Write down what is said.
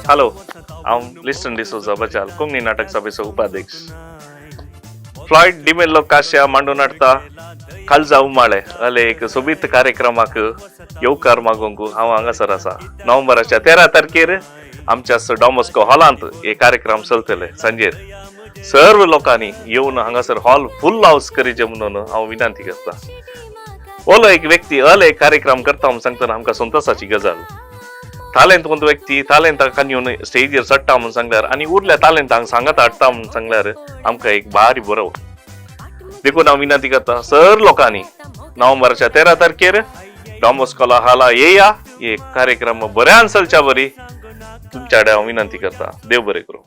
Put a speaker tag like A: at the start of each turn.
A: Hello, हांव लिस्टन डिसोजा बजाल, कोंकणी नाटक सभेचो उपाध्यक्ष. फ्लॉयड डिमेल्लो काश्या मांडून हाडटा काळजा उमाळे अले एक सोबीत कार्यक्रमाक येवकार मागूंक हांव हांगासर आसा. नोव्हेंबराच्या 13 तारखेर आमच्या डॉमस्को हॉलांत हे कार्यक्रम चलतले सांजेर. सर्व लोकांनी येवन हांगासर हॉल फुल हाऊस करीचे म्हणून हांव विनंती करता. ओलो एक व्यक्ती अल एक कार्यक्रम करता म्हणून सांगतना आमकां संतोषाची गजाल. तालेंतवंत व्यक्ती तालेंतां येवन स्टेजीर चडटा म्हणून सांगल्यार आनी उरल्या तालेंतांक सांगात हाडटा म्हणून सांगल्यार आमकां एक भारी बरो. देखून हांव विनंती करता, सर लोकांनी नोव्हेंबराच्या 13 तारखेर डॉमस्कोला हाला येया. हे कार्यक्रम बऱ्यान चलच्या बरी तुमच्या कडेन हांव विनंती करता. देव बरें करूं.